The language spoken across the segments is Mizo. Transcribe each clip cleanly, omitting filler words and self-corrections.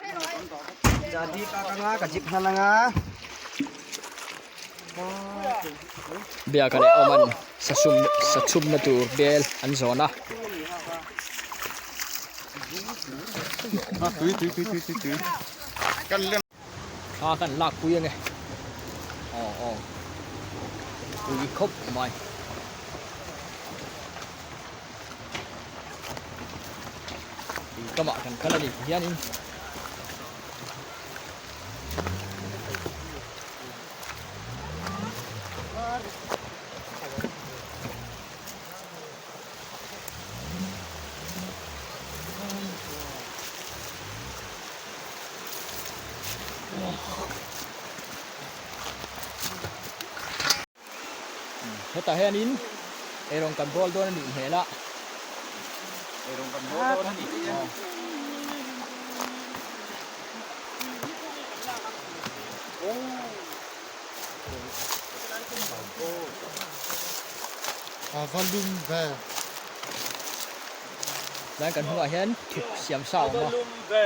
Jadi ka ka nga ka jeep hnan anga. Biaka leh awman sasum sachhumna tur bel an zawn a. Tui tui tui tui tui tui. Kan lem. Thla kan lak pui ange. Aw aw. Pui khawp mai. Tui kamah kan kal a ni hianin. Hetah hianin eirawng kan bawl dawn a nih hmel a. Eirawng kan bawl dawn a nih hi. A va lum ve. Tlai kan hnungah hian thuk siam sa a awm a.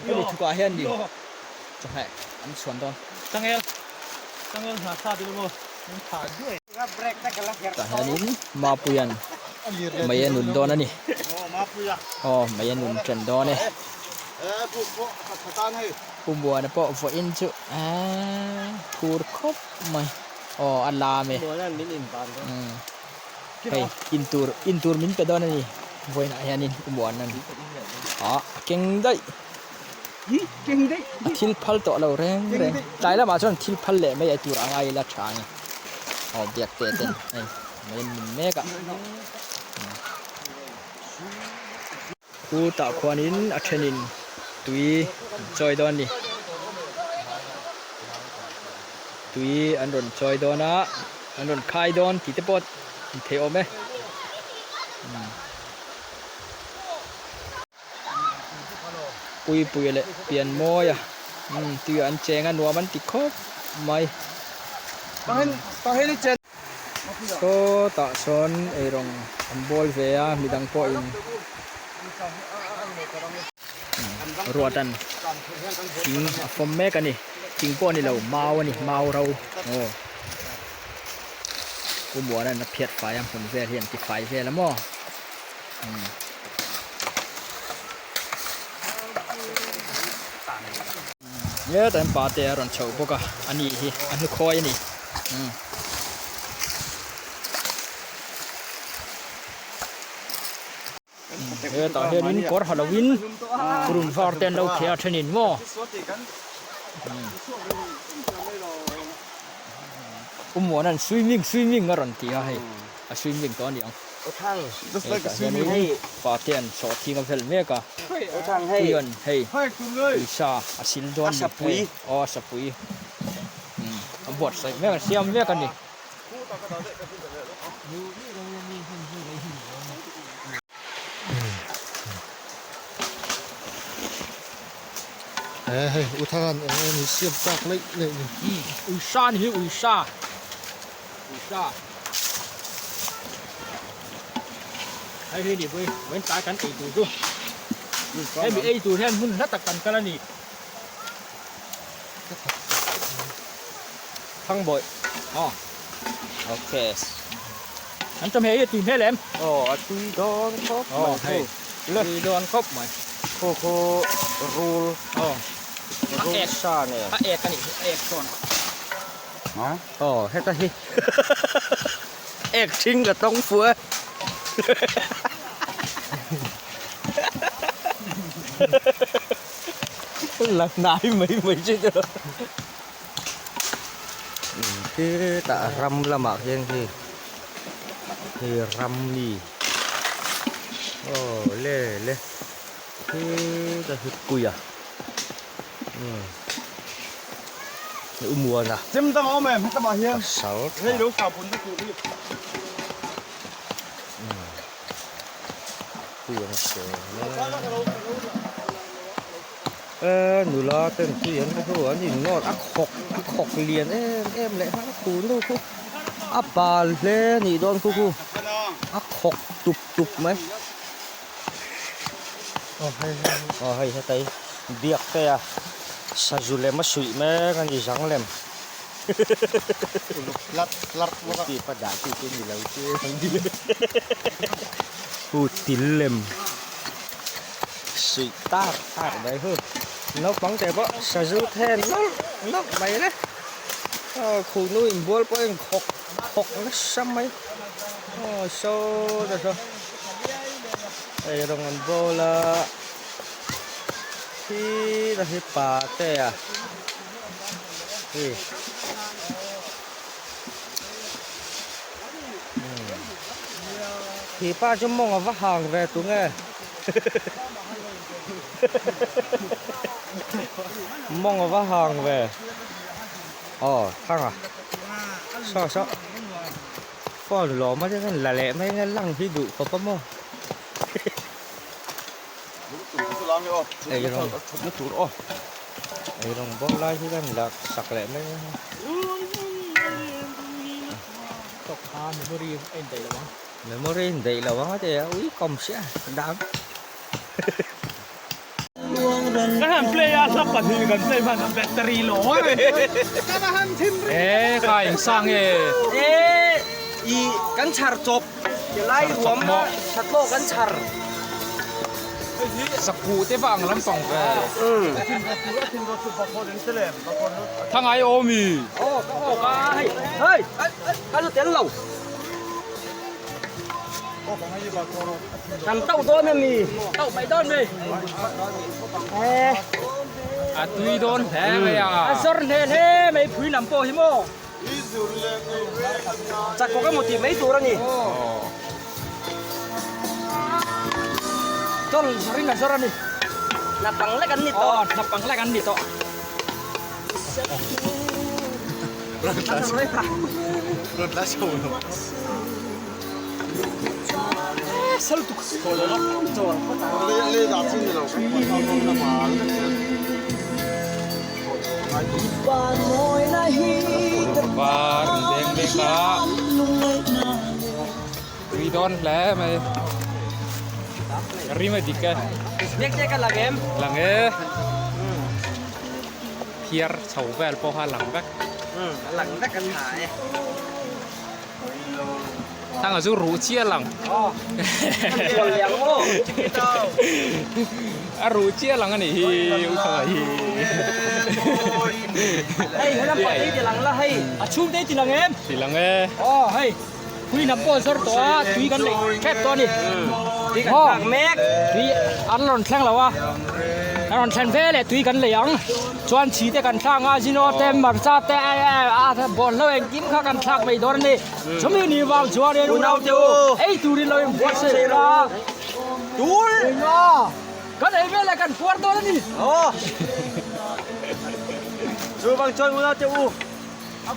Hemi thukah hian ni chawhmeh an chhuan dawn. Changel changel hna sa dil maw min thah duai. Tah hianin Mapuia'n mei a nun dawn a ni. Aw mei a nun ṭan dawn e. Pu Muana pawh vawiin chu aaa phur khawp mai. Aw a lam e. Hei intur intur min pe dawn a ni vawiinah hianin Pu Muana'n ah a keng daih. A thil phal tawh lo reng reng. Tlai lamah chuan thil phal leh mai a tur a ngai ila tha a ni. Aw biak te ten hei mai an min mek a. Khutah khuanin a thenin tui an chawi dawn a ni. Tui an rawn chawi dawn a, an rawn khai dawn tih te pawh in theih awm e. Puipuia leh Pianmawia tui an cheng a nuam an ti khawp mai. Sawtah sawn eirawng an bawl ve a midang pawhin ruatan thing a fawm mek a ni thing pawh a ni lo mau a ni mau ro aw Pu Muana'n a phiat fai a hmun vel hi an ti fai vel a maw. Hetah hian pate a rawn chho bawk a ani hi a hnukhawi a ni hetah hianin kawr ha lovin run var te an lo kheh a thenin maw Umuana'n swimming swimming a rawn ti a hei a swimming tawh a ni ang. Hetah hianin Patea'n sawhthing a vel mek a, Puia'n hei uisa a sil dawn a ni hei, aw a sapui a buatsaih mek a siam mek a ni. He hei Utharan eng eng hi siam tak laih laih ni. Uisa ni hi uisa uisa hei hi ni pui vawiin tlai kan ei tur chu hemi ei tur hian hmun hla tak kan kal a ni Thangbawi aw ok an chawhmeh hi a tui hmel em aw a tui dawn khawp mai hei tui dawn khawp mai khu khu rul aw rul sa nen a ek a nih hi a ek sawn aw heta hi ek thing ka tawng fu e la hnai mai mai che chu Khitah ram lamah khian khi khi ram mi aw le le khitah hi puia umm umuana pasal tha umm pui ang sawi e nula ten tui an hu an in nawr a khawk a khawk lian em em leh nghal a khu nu khu a bal hle a nih dawn khu khu a khawk tup tup mai aw hei heta hi. Biak te a sazu lem a suih mek a ni zang lem. Pu til lem suih tak tak mai hu naupang te pawh sazu then nawlh nawlh mai le aw khuhnu inbual pawh a inkhawk khawk nasa mai aw saw ta saw hei rawng an bawl a khi ta hi pa te a hei khi pa chu mawng a va hang ve tunge mawng a va hang ve aw thang a saw saw phone lawm a chuan la leh mai ang lang hi duh khawp a maw. Eirawng eirawng bawk lai hi kan lak sak leh mai ang. Tawk kha memory a indaih lo ang. Memory a indaih lo ang a ti a ui kawm sia dang. Kan han play a hla pahnih kan play hman a battery lo a. E kha eng sang e. E i kan chhar chawp lai ruam a thatlawk kan chhar. Sakhu te vang lampang ve. Thangai awmi. Aw ka awk a hei hei ka lu tel lo. Kan tauh dawn a mi. Tauh mai dawn mi. A tui dawn hle mai a. A zawr hle hle mai phui lam pawh hi maw. Chak kawk emaw tih mai tur a ni. Chawl zawrin a zawr a ni. Hnapang lek an ni tawh. Aw hnapang lek an ni tawh. Var deng mek a tui dawn hle mai rim a dik e lang e phiar chho vel pawh a lang vek lang vek an ha e Thanga chu ruh chiah lang a ruh chiah lang a nih hi u Thanga hi hei helam pawh te ti lang la hei a chhung te ti lang em ti lang e aw hei tui lam pawh zawr tawh a tui kan neih tep tawh a ni tui kan thlak mek tui an rawn thleng lo a an rawn thlen ve leh tui kan lei ang chuan chhi te kan thlak a zino te marcha te a bawlhlo engkim kha kan thlak mai dawn a ni chumi ni vang chuan in unau te u ei turin lo in buatsaih la tul kan ei vel leh kan puar dawn a ni aw chu vang chuan unau te u Aw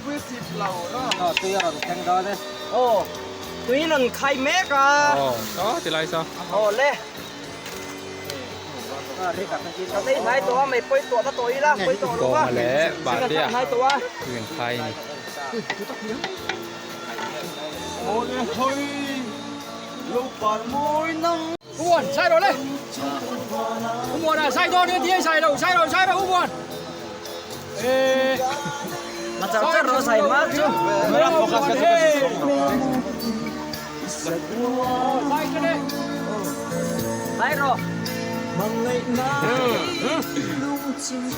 tui a rawn thleng dawn e. Aw tui rawn khai mek a. Aw saw ti lai saw. Aw le. Ka nei hnai tawh a mei pawi tawh na tawh ila pawi tawh lo va. Kawnga leh Batea hnai tawh a. Tui an khai a ni. Uan sai rồi đấy. Uan à sai to đi đi sai đâu sai rồi sai rồi uan. Ê. Mà chào chắc rồi sai mất chứ. Sai cái này. Sai rồi.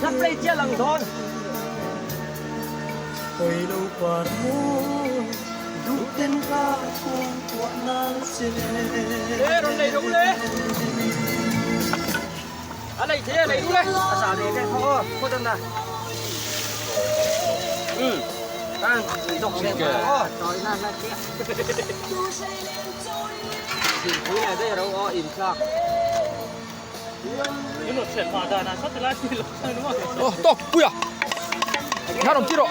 Lắp đây chia lần thôi. Ê rồi này đúng đấy. À này thế này đúng đấy. À sao đi cái khó khó chân này. Ừ. Ăn đục lên khó. Trời na na kia. Thing này đây rồi ó in khác. Ồ to bui à. Nó đồng chí rồi.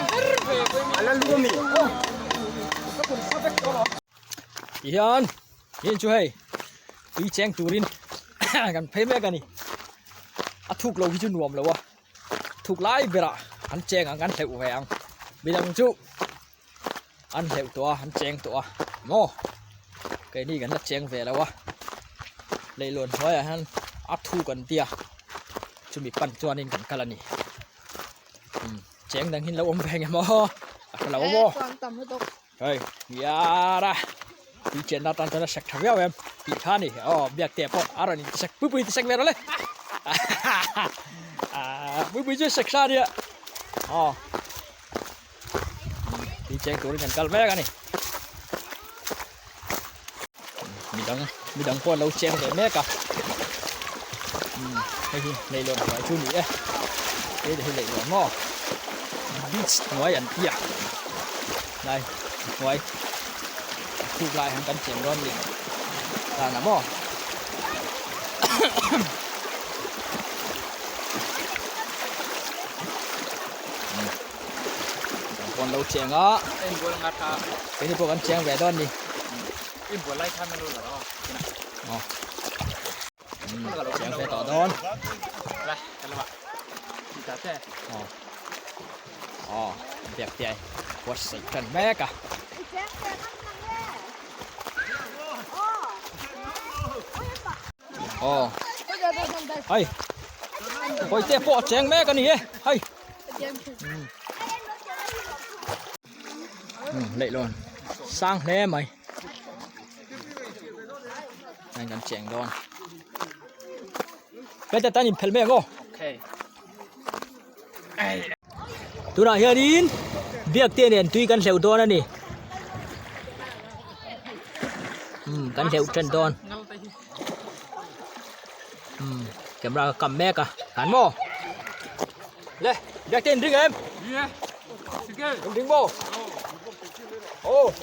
Anh luôn mình. Tihian hian chu hei tui cheng turin kan phei mek a ni a thuk lo hi chu nuam lo a thuk lai berah an cheng ang an hleuh ve ang midang chu an hleuh tawh a an cheng tawh a maw keini kan la cheng ve lo a leihlawn hnuaiah hian a thuk an tia. Chumi pan chuanin kan kal a ni. Umm cheng dang hi an lo awm ve nge maw a hre lo maw. Hei yara tui chenna atan chuan a sek tha viau em tih kha a ni aw biak te pawh a rawn in tisek pui pui tisek ve rawh le ah pui pui chu a sek sa a nia aw tui cheng turin kan kal mek a ni midang midang pawh an lo cheng ve mek a hei hi leihlawn hnuai chu a ni e hei te hi leihlawn maw beach hnuai an ti a lai hnuai khuk lai hian kan cheng dawn a ni dan ah maw Kan lo cheng a keini pawh kan cheng ve dawn ni cheng ve tawh dawn aw biak te buatsaih tan mek a. Aw hei pawite pawh a cheng mek a ni e hei. Leihlawn sang hle mai heng kan cheng dawn heta tan in phelh mek aw tunah hianin biak te nen tui kan hleuh dawn a ni umm kan hleuh tan dawn umm camera ka kam mek a tan maw. Le, biak te in ring em? In ring maw? Oh.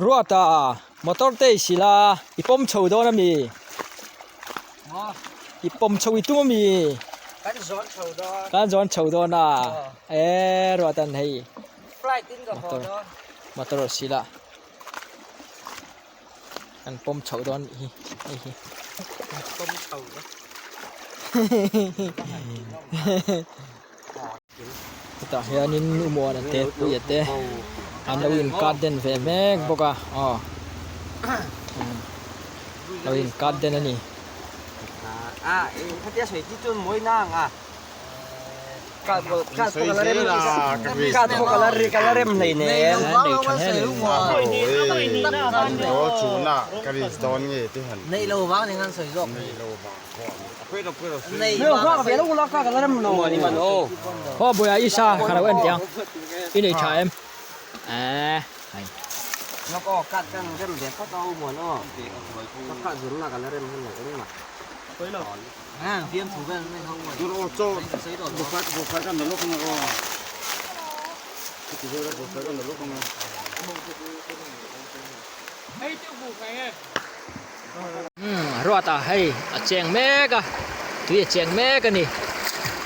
Ruata motor te i sil a i pawm chho dawn a mi i pawm chho i tum a mi kan zawn chho dawn kan zawn chho dawn a e Ruatan hei flight in ka haw dawn motor a sil a. An pawm chhoh dawn nih hi hei hi. Pawm chho dawn. Hetah hianin u Muana te Puia te an lo in garden ve mek bawk a aw lo in garden a ni. A khatia sawi chi chuan mawi na ang a. Khaw buai ah isa ka lo en teh ang i nei tha em eh hai. Ruat ah hei a cheng mek a tui a cheng mek a ni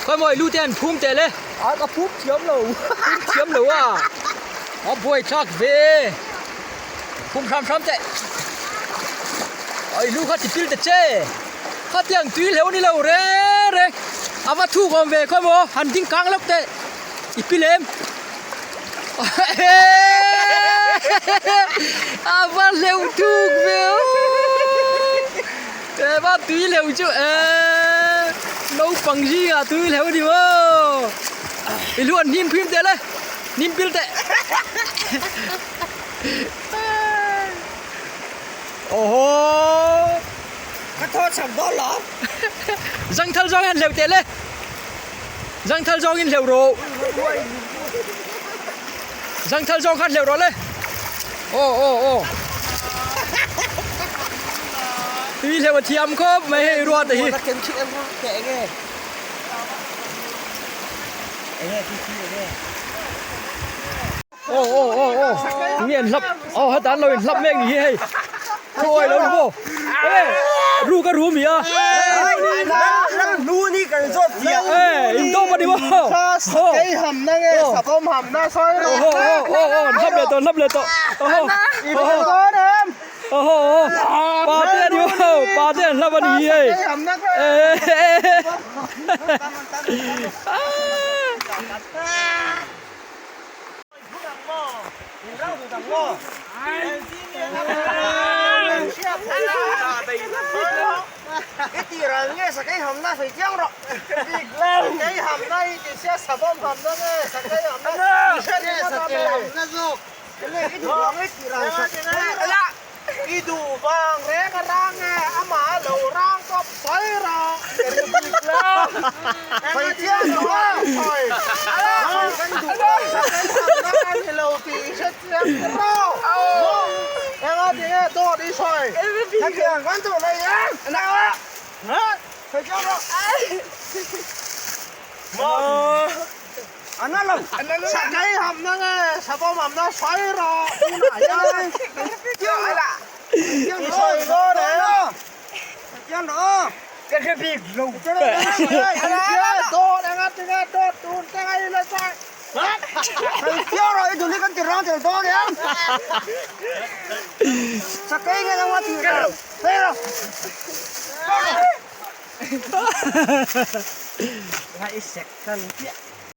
khawi maw i lu te an phum teh le a ka phum thiam lo phum thiam lo a a buai thlak ve phum hram hram teh a i lu kha ti pil ta che khatiang tui hleuh ni lo reng reng a va thuk awm ve khawi maw han ding kang lawk teh i pil em. A va hleuh thuk ve aw e va tui hleuh chu e naupang zingah tui hleuh a ni maw i lu an hnim phim teh le hnim pil teh aw haw ka thaw chak dawn lo zangthal zawng hian hleuh teh le. Zangthal zawngin hleuh rawh. Zangthal zawng khan hleuh rawh le. Aw aw aw. Tui hleuh a thiam khawp mai hei ruat a hi. Aw aw aw aw mi an hlap aw heta an lo in hlap mek ni hi hei khawi lo ni maw e ru ka ru mi a e in dawp a ni maw aw aw aw aw an hlap leh tawh an hlap leh tawh aw aw aw pa te a ni maw pa te an hlap a ni hi hei e. I duh vang reng a rang e, amah a lo rang kawp sawi rawh. Sawi chiang lo a, sawi. Kan duh vang kan hamna a ni lo tih i hre chiang rawh. Enga tinge dawt i sawi? Hetiang kan duh nei em? Sawi chiang rawh. An a lo sakei hamna nge savawm hamna sawi rawh tunah hian i sawi dawn em ka hre bik lo dawt anga tinge dawt tun te ngai la sai sawi rawh i duli kan ti rang tel dawn em sakei nge nangma ti sawi rawh.